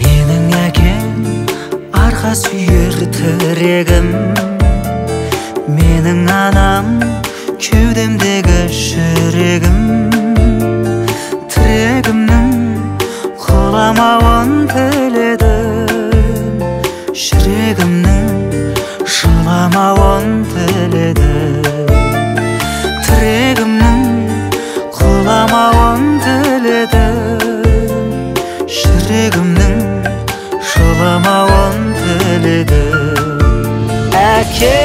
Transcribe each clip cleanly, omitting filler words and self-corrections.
Менің әкем арқа сүйер тірегім, менің анам кеудемдегі жүрегім. Тірегімнің құламауын тіледім, жүрегімнің жыламауын тіледім. Тірегімнің құламауын тіледім, жүрегімнің жыламауын тіледім. Әке,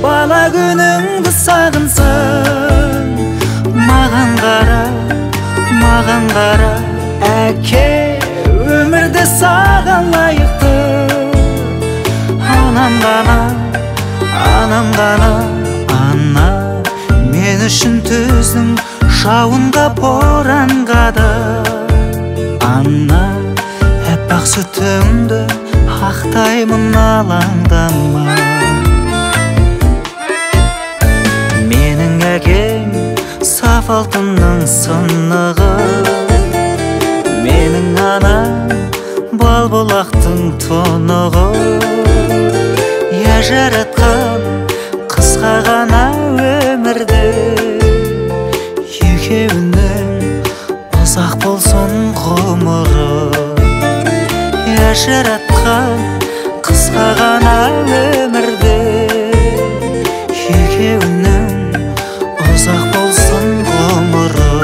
бала күніңді сағынсаң, маған қара, маған қара. Әке, өмірде саған лайықты анам ғана, анам ғана. Ана, мен үшін төздің жауынға, боранға да. Ана, аппақ сүтіңді ақтаймын, алаңдама. Менің әкем саф алтынның сынығы, менің анам бал бұлақтың тұнығы. Я жаратқан қысқа ғана өмірді, екеуінің ұзақ болсын ғұмыры. Я жаратқан қысқа ғана өмірді, екеуінің ұзақ болсын ғұмыры.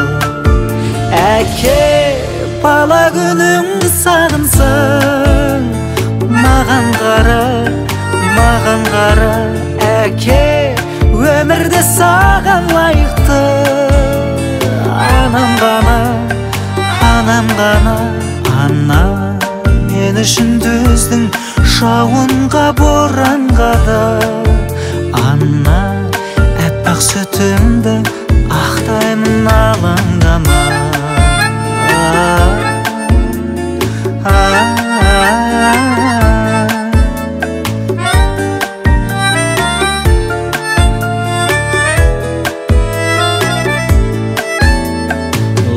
Әке, бала күніңді сағынсаң, маған қара, маған қара. Әке, өмірде саған лайықты анам ғана, анам ғана. Ана, мен үшін төздің жауынға, боранға да. Ана, аппақ сүтімді ақтаймын, алаңдама.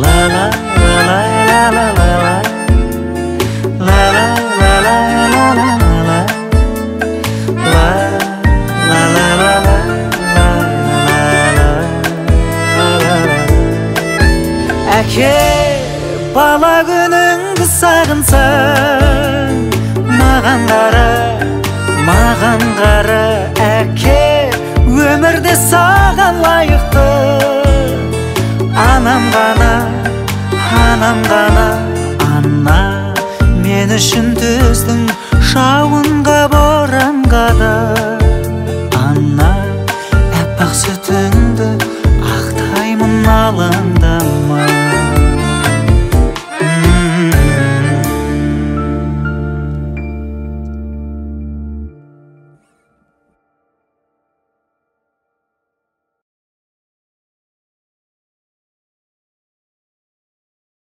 La la la la la la la, la la la la la la la, la la la la la la la. Әке, бала күніңді сағынсаң, маған қара, маған қара. Әке, өмірде саған лайықты анам ғана, анам ғана. Ана, мен үшін төздің жауын